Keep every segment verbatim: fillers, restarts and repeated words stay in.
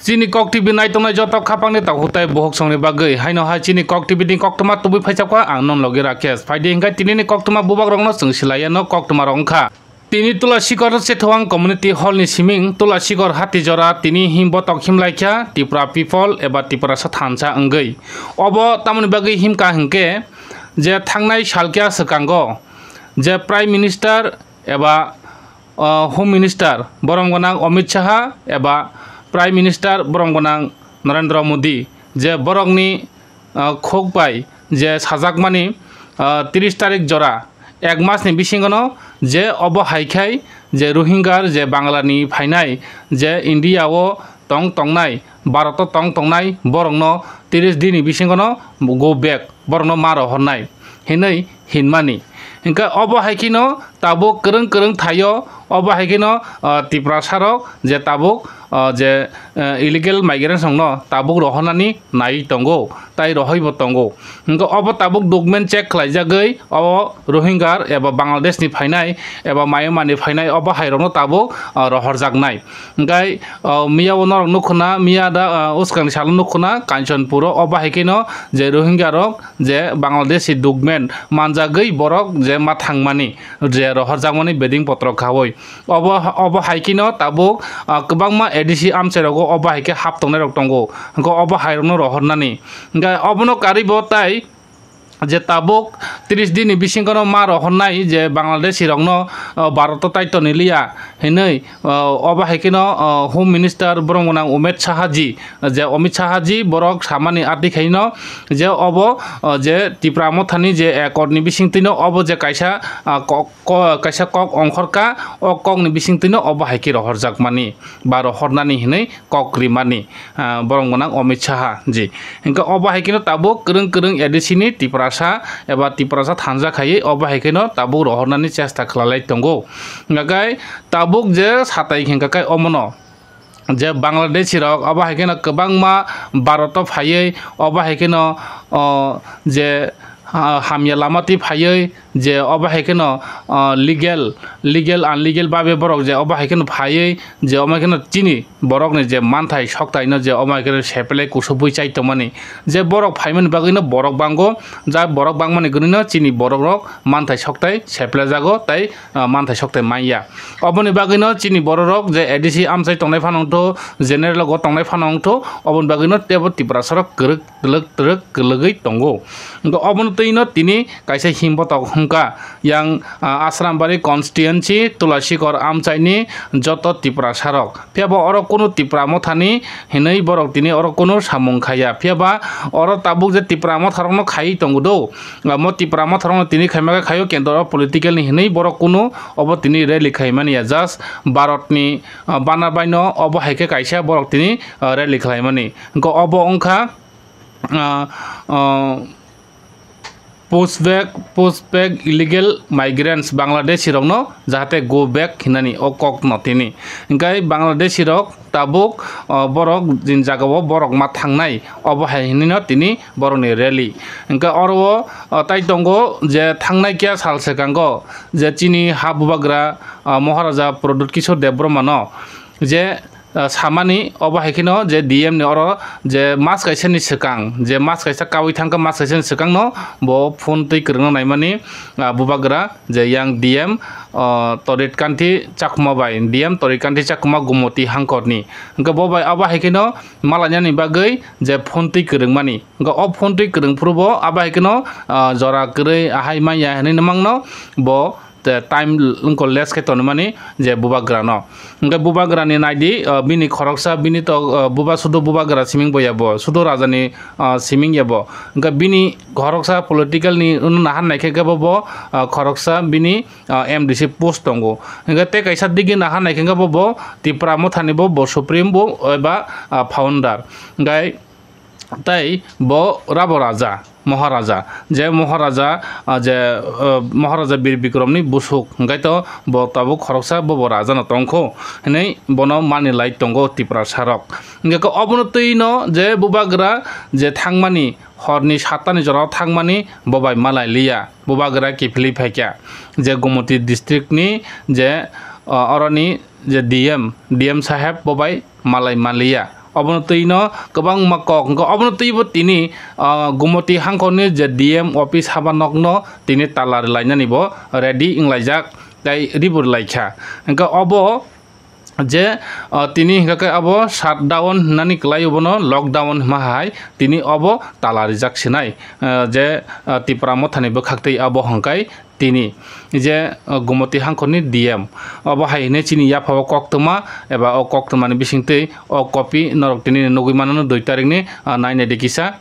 Chini Kok T V naitongnai joto khapangni takhuk tei bukhuk songni bagwi haino hai chini Kok T V ni koktwma tubui phaichakha ang non logi Rakesh. Phaidi hwnkhe tinini koktwma bubagrokno chwng silaiya no koktwma rok wngkha. Tini Tulasikor Chethoang Community Hall ni siming Tulasikor Hatijora tini him botok himlaikha Tipra People eba Tiprasa thansa wngwi. Obo tamoni bagwi himkha hwnkhe je thangnai salkya swkango je Prime Minister eba, o, Home Minister borom gwnang Amit Saha eba Prime Minister borom gwnang Narendra Modi je borokni, o, khuk bai je sajakmani, o, tris tarik jora ek masni bisingono je obo hai khai je Rohingya je Banglani phainai je India o tong tongnai, Bharat o tong tongnai borokno tris dini bisingono go back, borokno ma rohornai hinwi hinmani. Hingkhe obo hai kheno tabuk kwrwng kwrwng thaio, obo hai kheno, ah, Tiprasa rok je tabuk, ah, je, eh, illegal migrants rokno tabuk rohornani naiwi tongo, tai rohoibo tongo. Hingkhe obo tabuk document check khlaijagwi obo Rohingya eba Bangladesh ni phainai eba Myanmar ni phainai obo hai rokno tabuk, ah, rohorjaknai. Hingkhe, o, miya o norok nukhuna, miya da, o, uskang salo nukhuna, Kanchanpur o, obo hai kheno je Rohingya rok je Bangladeshi document manjagwi borok je ma thangmani, je rohorjakmani beding potro khaui. Obo, obo hai kheno tabuk, o, kwbangma A D C amchai rogo obo hai khe hap tongnai rok tongo. Hingkhe obo hai rokno rohornani. Hingkhe obono karwi bo tai, je tabuk tris din ni bisingo no ma rohornai je Bangladeshi rokno, o, Bharat o tai toni liya hinwi, o, obo hai kheno, o, Home Minister borom gwnang Umet Sahaji, je Amit Sahaji borok samani ati khaino je obo, o, je Tipra Mothani je accord ni bisingtwi no obo je kaisa, a, kok, ko-, kaisa kok ongkhorkha, o kok ni bisingtwi no obo hai khe rohorjakmani ba rohornani hinwi kok rimani, ah, borom gwnang Amit Saha ji. Hingkhe obo hai kheno tabuk kwrwng kwrwng A D C ni Tiprasa eba Tiprasa thanja khaiwi obo hai kheno tabuk rohornani chesta khlailai tongo. Hingkhe tabuk je satai hingkha khe omono je Bangladeshi rok obo hai kheno kwbangma Bharat o phaiwi obo hai kheno, o, je, ah, hamya lama twi phaiwi je obo hai kheno, ah, legal, legal unlegal babe borok je obo hai kheno phaiwi je omo kheno chini borokni je manthai soktaino je omo hai kheno sepelai kusubui chai tongmani je borok phaimani bagwino borok bango, ja borok bangmani gwnino chini borok rok manthai soktai sepelai jago tei, ah, manthai soktai manya. Oboni bagwino chini borok rok je A D C amchai tongnai phano wngtho, general o tongnai phano wngtho, oboni bagwino teibo Tiprasa rok kwrwk twlwk twrwk kwlwgwi tongo. Hwnkhe obono twino tini kaisa himbotok hwnkha yang, ah, Asrambari constituency Tulasikor amchaini joto Tiprasa rok. Phiya bo oro kunu Tipra Mothani hinwi borok tini oro kunu samung khaiya. Phiya ba oro tabuk je Tipra Motha rokno khaiwi tongo do. Omo Tipra Motha rokno tini khaima khe khaio, kentro o political ni hinwi borok kunu obo tini rally khaimani ya. Just Bharat ni, ah, bana baino obo hai khe kaisa borok tini, ah, rally khlaimani. Hwnkhe obo wngkha, ah, ah, push back, push back illegal migrants Bangladeshi rokno jahate go back hinani o kok no tini. Hingkhe Bangladeshi rok tabuk, o, borok jin jaga o borok ma thangnai obo hai hinwi no tini borok ni rally. Hingkhe oro o, o, tai tongo je thangnai kya sal swkango je chini ha bubagra, o, Maharaja Pradyut Kishore Debbarma no je, ah, samani obo hai kheno je D M ni oro je mas kaisa ni swkang, je mas kaisa kaui thangkha, mas kaisa ni swkang no bo phone twi kwrwngno naimani, ah, bubagra je yang D M, ah, Torit Kanti Chakma bai, D M Torit Kanti Chakma Gumoti Hangkor ni. Hwnkhe bo bai obo hai kheno malainani bagwi je phone twi kwrwngmani. Hwnkhe o phone twi kwrwng phuru bo obo hai kheno, ah, jora kwrwi ahai manya hinwi nwmangno bo te time wngkha less khe tonimani je bubagra no. Hingkhe bubagra ni naidi, ah, bini khoroksa bini tok, ah, buba sudu bubagra siming bo ya bo, sudu raja ni, ah, siming ya bo. Hingkhe bini khoroksa political ni wngno nahan naikhe khe bo bo, ah, khoroksa bini, ah, M D C post tongo. Hingkhe tei kaisa digi nahan naikhe khe bo bo Tipra Motha ni bo, bo supreme bo eba, ah, founder. Hingkhe tei bo rabo raja, Maharaja, je Maharaja, ah, je, ah, Maharaja Bir Bikrom ni busuk, hingkhe to bo tabuk khoroksa bo bo raja no tongkho hinwi bono mani lai tongo Tiprasa rok. Hingkhe khe obono twi no je bubagra je thangmani hor ni satta ni jora o thangmani bo bai malai liya, bubagra kiphilwi phaikha je Gumoti district ni je, ah, oroni je D M, D M saheb bo bai malai manliya. Obono twi no kwbangma kok hwnkhe obono twi bo tini, ah, Gumoti hangkhorni je D M office haba nokno tini tala rwlainani bo ready wnglaijak tei ribo rwlaikha. Hwnkhe obo je, ah, tini hwnkhe khe abo shutdown hwnani kwlai obono lockdown hwnma hai tini obo tala rijak sinai, ah, je, ah, Tipra Mothani bwkhak tei abo hwnkhe tini je, o, Gumoti hangkhorni D M. Obo hai hwnwi chini yaphao koktwma eba o koktwmani bisingtwi o copy norok tini nugwi mano dui tarikni, o, nai nai di kisa,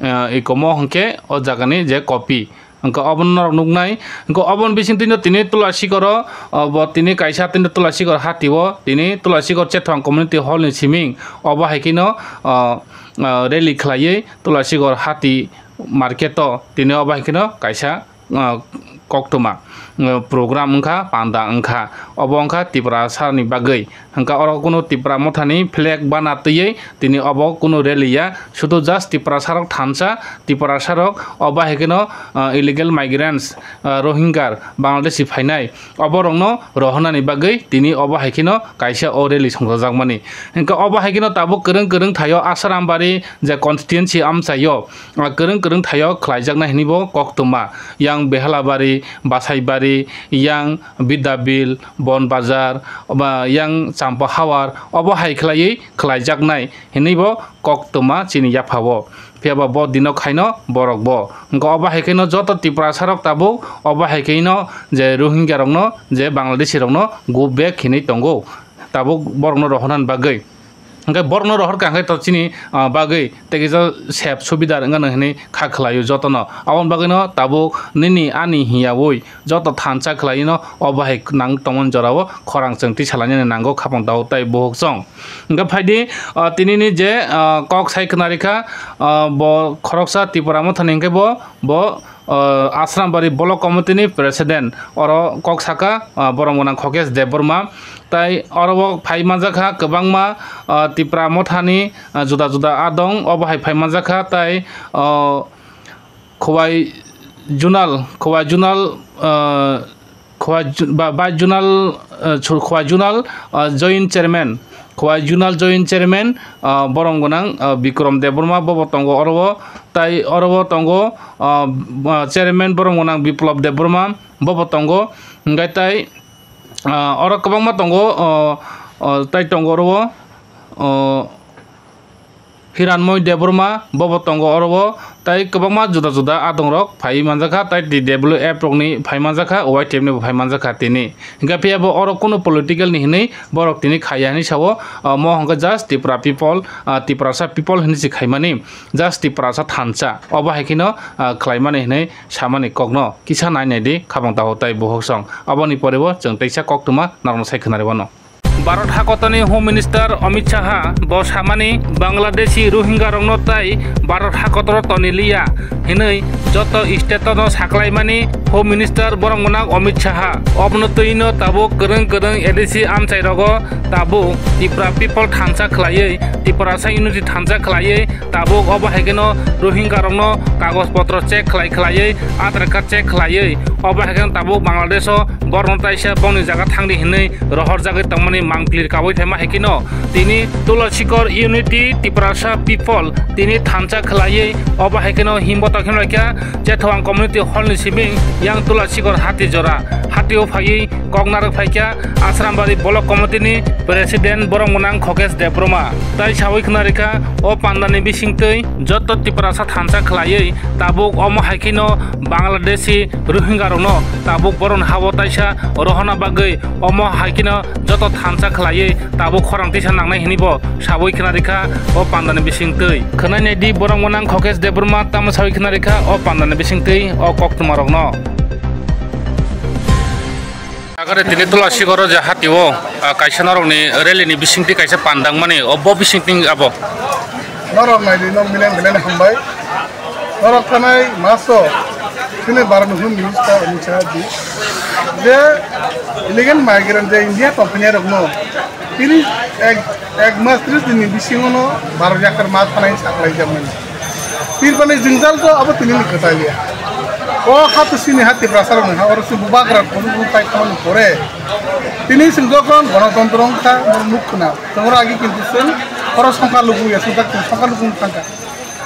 o, ikomo hwnkhe o jagani je copy. Hwnkhe obono norok nuknai. Hwnkhe oboni bisingtwino tini Tulasikoro, o, bo tini kaisa tini Tulasikor hatio tini Tulasikor Chethwang Community Hall ni siming obo hai kheno, o, o, rally khlaiwi Tulasikor hati market o tini obo hai kheno kaisa ah, koktwma, ah, program wngkha, panda wngkha. Obo wngkha Tiprasani bagwi. Hwnkha oro kunu Tipra Mothani flag bana twiwi tini obo kunu rally ya. Sudu just Tiprasarok thansa, Tiprasarok obo hai kheno, ah, illegal migrants, ah, Rohingya, Bangladeshi phainai. Oborokno rohornani bagwi tini obo hai kheno kaisa o rally songchajakmani. Hwnkha obo hai kheno tabuk kwrwng kwrwng thaio Asarambari je constituency amchaio. Ah, kwrwng kwrwng thaio khlaijaknai hinwi bo koktwma, yang Behalabari, Basaibari, yang Bidyabil, Bonbazar, ba yang Champa Hawar, obo hai khlaiwi khlaijaknai hinwi bo koktwma chini yaphao. Phiya ba bo dino khaino borok bo. Hwnkhe obo hai khaino joto Tiprasarok tabuk obo hai khaino je Rohingyarokno je Bangladeshirokno go back hinwi tongo. Tabuk borokno rohornani bagwi. Hwnkhe borokno rohorkha hwnkhe to chini, ah, bagwi tei kisa sep subida wngya hinwi kha khlaio jotono. Aboni bagwino tabuk nini ani hiyaui joto thansa khlaino obo hai nang tongmani jorao khorang chwng twi salainani nango khapang tao tei buhuk chwng. Hwnkhe phaidi, ah, tinini je, ah, kok sai khna rikha, ah, bo khoroksa Tipra Mothani hwnkhe bo, bo, ah, Asrambari Block Committee ni President oro kok saka, ah, borom gwnang Khokesh Debbarma. Tai oro o phai manjakha kwbangma, ah, Tipra Mothani, ah, juda juda adong, obo hai phai manjakha, tai, ah, Khowai Junal, Khowai Junal, ah, Khowai Ju-, ba, Bai Junal, ah, Khowai Junal, ah, Joint Chairman, Khowai Junal Joint Chairman, ah, borom gwnang, ah, Bikrom Debbarma bobo tongo oro o, tai oro o tongo, ah, ah, Chairman borom gwnang Biplop Debbarma bobo tongo, hwnkhe tai, ah, oro kwbangma tongo, ah, ah, tai tongo oro o, ah, Hiranmoy Debbarma bobo tongo oro o, tai kwbangma juda juda adongrok phaiwi manjakha, tai T W F rokni phai manjakha, Y T F ni bo phai manjakha tini. Hwnkhe phiya bo oro kunu political ni hinwi borok tini khaiya hinwi sao, ah, mo hwnkhe just Tipra people, ah, Tiprasa people hinwi se khaimani, just Tiprasa thansa. Obo hai kheno, ah, khlaimani hinwi samani kokno kisa nai nai di khapang taho tai buhok song. Aboni pore bo chwng teisa koktwma norokno sai khwnari wano. Bharat hakotoni Home Minister Amit Shah bo samani Bangladeshi Rohingya rokno tai Bharat hakotoro toni liya hinwi joto state no saklaimani Home Minister borom gwnang Amit Shah. Obno twino tabuk kwrwng kwrwng A D C amchai rogo tabuk Tipra people thansa khwlaiwi, Tiprasa unity thansa khwlaiwi, tabuk obo hai kheno Rohingya rokno kagoj potro check khlai khlaiwi, Aadhaar card check khlaiwi, obo hai kheno tabuk Bangladesh o borokno taisa bongni jaga thangdi hinwi rohorjagwi tongmani mangplir kaui phaima hai kheno tini Tulasikor Unity Tiprasa People tini thansa khlaiwi obo hai kheno himbotok himlaikha Chethwang Community Hall ni siming yang Tulasikor hati jora hatio phaiwi kok narwk phaikha Asrambari Block Committee ni President borom gwnang Khokesh Debbarma. Tai saui khna rikha o pandani bisingtwi joto Tiprasa thansa khlaiwi tabuk omo hai kheno Bangladeshi Rohingya rokno tabuk boron hao taisa rohorna bagwi omo hai kheno joto thansa khlaiwi tabuk khorang tisa nangnai hinwi bo saui khna rikha o pandani bisingtwi. Khwnai nai di borom gwnang Khokesh Debbarma tamo saui khna rikha o pandani bisingtwi o koktwma rokno. Agare tini Tulasikoro je hatio, ah, kaisa norokni rally ni bisingtwi kaisa pandangmani, o bo bisingtwi abo. Norok nai di, norok milen milen hambai. Norok thanai maso, sini Bharat ni Home Minister Amit Shah ji, je illegal migrant je India tongphinairokno tini ek, ek mas tris din ni bisingo no Bharat yakar ma thanai saklai jamani. Tirpani jwngjal to abo tini ni kwtal ya. O ha to sini ha Tiprasa rok ha oro se bubagra kono kono tai kono pore. Tini sing jokon gonotontro wngkha muk khna. Tongra agi kintu sing Oro songkha luku ya, songkha, songkha luku thangkha.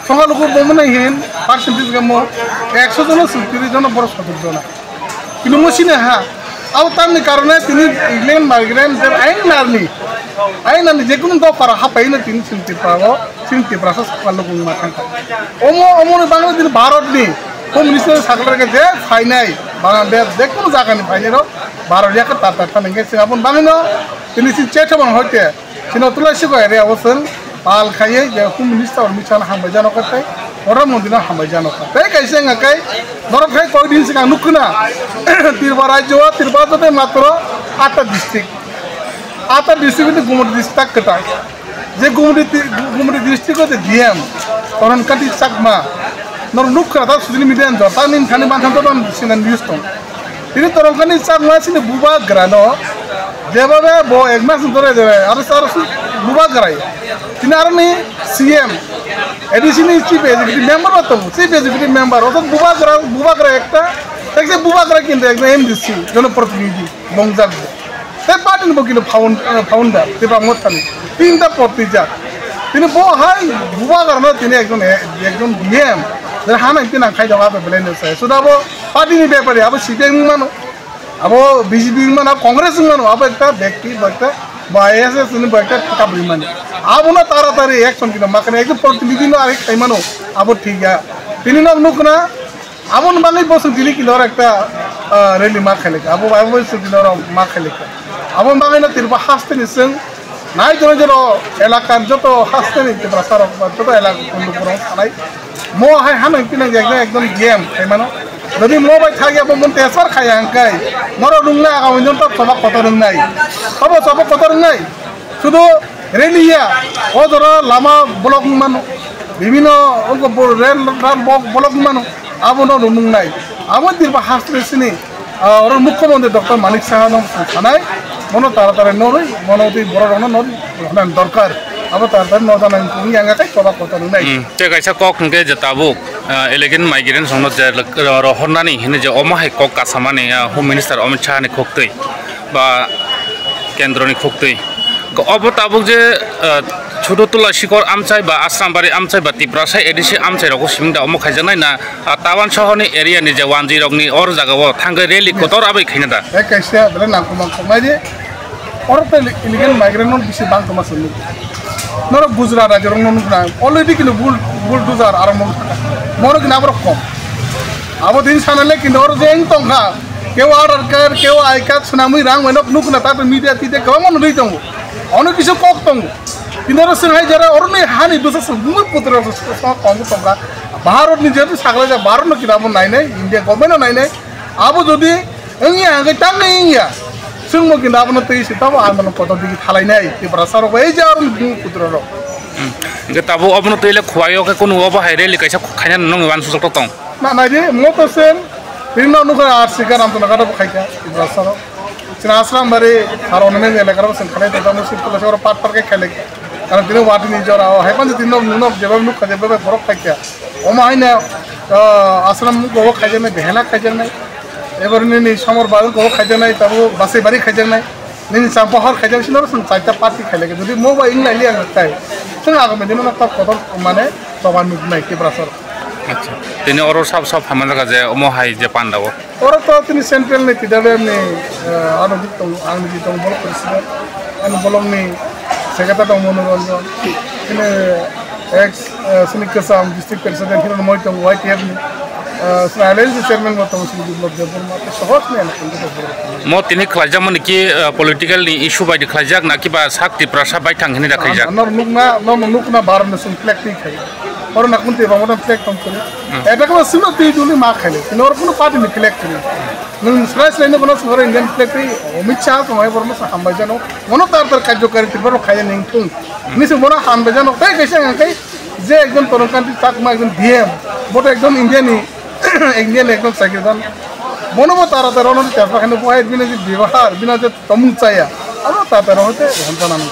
Songkha luku bo mwnai hin percentage ga mo ekso jona song tiri jona borok sotok jona. Kini mo sini ha. Abo tamni karone tini illegal migrant je ain narni. Ain narni je kunu dopara hapai no tini sini Tripura o, sini Tripura sa songkha luku ma thangkha. Omo, omo ni bangla tini Bharat ni Home Minister sakla ke je phainai, Bangladesh je kunu jaga ni phainai ro Bharat ya ka tar tar thani ke sing abon bangino tini sini chetha bon hoite. Chini Tulashikor area o chwng pal khaiwi je Home Minister Amit Shah no hambai jano kha tei Pradhan Mantri no hambai jano kha. Tei kaisa wngkha khe norok hai koi din swkang nuk khna Tripura rajyo o Tripura joto matro atta district. Atta district ni Gumoti district kwtal. Je Gumoti di-, Gumoti district o je D M Toron Kanti Chakma norok nuk khna ta sujini media ni jor ta ning thani ban thang ta ban sinan news tong. Tini Torongkani Chakma sini bubagra no, jeba be bo ek mas ni dore dore, aro sar su bubagra ye. Tini aro ni C M, A D C ni chief executive member no tongo, chief executive member, oto bubagra, bubagra ekta, ekta bubagra kintu ekta M D C, jonoprotinidhi, bongjak bo. Tei party ni bo kintu found-, eh, founder, Tipra Motha ni, tinta party jak. Tini bo hai bubagra no tini ekjon, ekjon D M, je hana tini ang khai jaga to belai no sai. Suda bo party ni bepari, abo C P I wng mano, abo B J P wng mano, abo Congress wng mano, abo ekta bekti, bo ekta, bo I A S ni bo ekta thika bui mani. Abo no taratari action kino makani, ekta protinidhi no ari khai mano, abo thik ya. Tini no nuk na, abo no bangwi bo sung tini kino oro ekta, ah, rally ma khailai ka, abo bai bo sung tini oro ma khailai ka. Abo bangwi no Tripura haste ni sung, nai jono jono elakar joto haste ni Tiprasa rok ba joto elakar kundu borok sanai. Mo hai hano pinang ekdom ekdom game khaimano. Jodi mo bai thagi abo mon tesar khaya hangkai. Moro nungna agam jon tab soba kotor wngnai. Sobo soba kotor wngnai. Sudu rally ya. O jora lama block mano. Bibino ongo bo-, rel ral bo-, block mano. Abo no nungnai. Abo dirba hastre sini. Ah, oro Mukhyamantri Doctor Manik Saha no sanai, mono taratari norwi, mono twi borok rokno norwi, rwna dorkar. Abo taratari no jana wngya wngya khe choba kotor wngnai. Hmm, tei kaisa kok hwnkhe je tabuk, ah, illegal migrants rokno je ro-, rohornani hinwi je omo hai kok kasamani, ah, Home Minister Amit Shah ni khuktwi ba kendroni khuktwi. Obo tabuk je, ah, Chhototula Sikor amchai ba Asrambari amchai ba Tiprasa A D C amchai rogo siming da omo khaijaknai na, ah, Tawan sohorni area ni je wanjwi rokni or jaga o thangwi rally kotor abai khaina da. Hai kaisa belai nangkukma koknai di. Oro tei illegal migrant no bisi bang tongma se nuk. Norok Gujarat rajyo rok no nuk na already kino bul, bulldozer aro mo thaka. Moro kino aborok kom. Abo din sana le kino oro je eng tongkha. Keo Aadhaar card, keo I card swnamwi rang bai nok nuk na ta media tite kwbangma nugwi tongo. Ono kisa kok tongo. Kinaro swnghai jora oroni hani bwsa song bumui putra song kong tongkha. Bharat ni jetu sakla ja Bharat no kinabo nainai, India government no nainai. Abo jodi wngya hwnkhe tangwi wngya. Chwngbo kinabo no twi se tabo andolon kotor digi thalainai. Tiprasa rok bai ja oroni bumui putra rok. Hmm. Hwnkhe tabuk obono twi le khwlai o khe kunu obo hai rally kaisa khaina nang uansukjak tong. Na nai di, mo to sen, rinno nukha ar sika nam to nagata bo khaika, Tiprasa rok. Chini Asrambari, ar onne elakar bo sen khalai to, tamo sik kula soro pat pat kai khalai. Karon tini wati ni jora, o, hai pan tini nok, nok, jeba nukha, jeba borok khaika. Oma haina, ah, Asram ko khaijak nai, behena khaijak nai. Ebar nini somor baru ko khaijak nai, tabo basi bari khaijak nai. Nini champa hor khaijak sino, sen chaita party khailai. Jodi mo ba inglai liya ngai tai. Sen agam dino na ta kotor mane, toba nuknai Tiprasa rok. Acha. Tini oro sab sab hamjak je omo hai je panda o. Oro to tini central ni T W F ni, eh, ano di tong, ang di tong block president, ano block ni secretary tong Monoranjan. Tini ex, eh, sini kwcham district president hino moi tong Y T F ni, eh, sini alliance chairman bo tong sini Biplab Debbarma. Sohor ni ano tong. Mo tini khlaijak mani ki, eh, political ni issue bai di khlaijak na kiba sak Tiprasa bai thang hini da khaijak. Ano nukna, no nukna bar ni sung flag ti khai. Oro nakun te bangma flag tong kuni. Hmm. Eta ko sima tei duli ma khaile. Nor kuno party ni flag kuni. Nung srai srai no bono sungare Indian flag tei Amit Shah ko mai bono sa hambai jano. Mono tar tar kajjo kari Tripura khai ning thung. Ni se bono hambai jano. Tai kaisa ngai kai je ekdom Torongkanti Chakma ekdom D M. Boto ekdom India ni Indian ekdom sakirdan. Bono bo tara tara ono tepra khane bo hai bini je bibahar, bini je tomung chaya. Abo tara tara hote hamjana nang.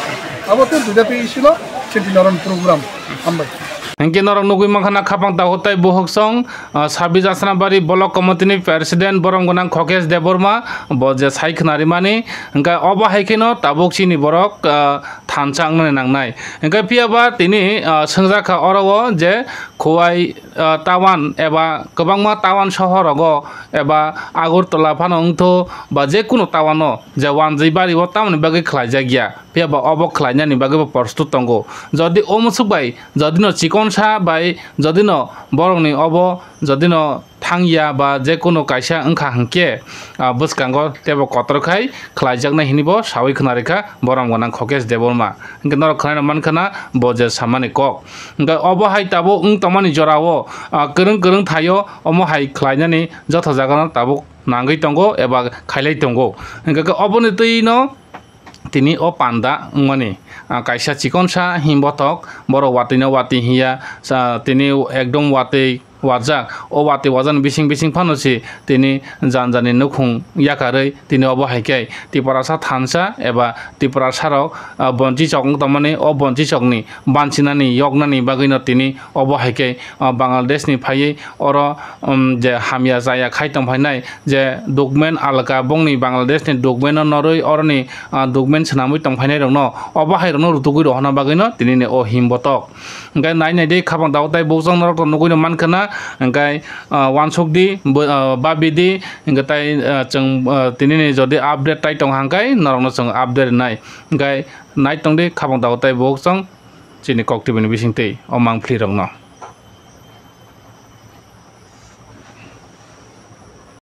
Abo te duja te issue no chinti noron program. Hambai. Hinkhe norok nugwi mankha na khapang takhuk tai bukhuk song, ah, Sabis Asnabari Block Committee ni President borom gwnang Khokesh Debbarma bo je sai khwnarimani, hinkhe obo hai kheno tabuk chini borok, ah, thansa wngnani nangnai. Hinkhe phiyaba tini, ah, swngjak kha oro o je Khowai, ah, tawan eba kwbangma tawan sohorogo eba Agartala phano wngtho ba je kunu tawano je wanjwi bari o tamoni bagwi khlaijak ya. Phiya ba obo khlainani bagwi bo prostut tongo. Jodi o musuk bai, jodi no chikonsa bai, jodi no borokni obo, jodi no thangya ba je kono kaisa wngkha hinkhe, ah, bwskango teibo kotor khai khlaijaknai hinwi bo sawi khwnarikha borom gwnang Khokesh Debbarma. Hinkhe norok khwnai mankha na bo je samani kok. Hinkhe obo hai tabuk wng tongmani jorao, ah, kwrwng kwrwng thaio omo hai khlainani joto jagano tabuk nangwi tongo eba khailai tongo. Hinkhe oboni twi no tini o panda wngmani, ah, kaisa chikonsa himbothok, borok watwi no watwi hinya, sa-, tini ekdom watwi wajak, o watwi wajakni bising bising phano se tini jani jani nukhung yakarwi tini obo hai khe Tiprasa thansa eba Tiprasa rok, ah, bonchichok wng tongmani, o bonchichokni banchinani yoknani bagwi no tini obo hai khe, ah, Bangladesh ni phaiwi oro, um, je hamya chaya khai tong phainai, je document alka bongni Bangladesh ni document no norwi oroni, ah, document swnamwi tong phainai rokno obo hai rokno rutugwi rohorna bagwi no tini ni o himbotok. Hinkhe nai nai di khapang tabuk tai bukhuk song norok to nugwi no mankha na, hinkhe, ah, wansuk di, bo-, ah, babi di, hinkhe tai, ah, chwng, ah, tini ni jodi update tai tong hang khe norok no chwng update nai. Hinkhe nai tong di khapang tabuk tai bukhuk song chini Kok T V ni bising twi o mangpli rok no.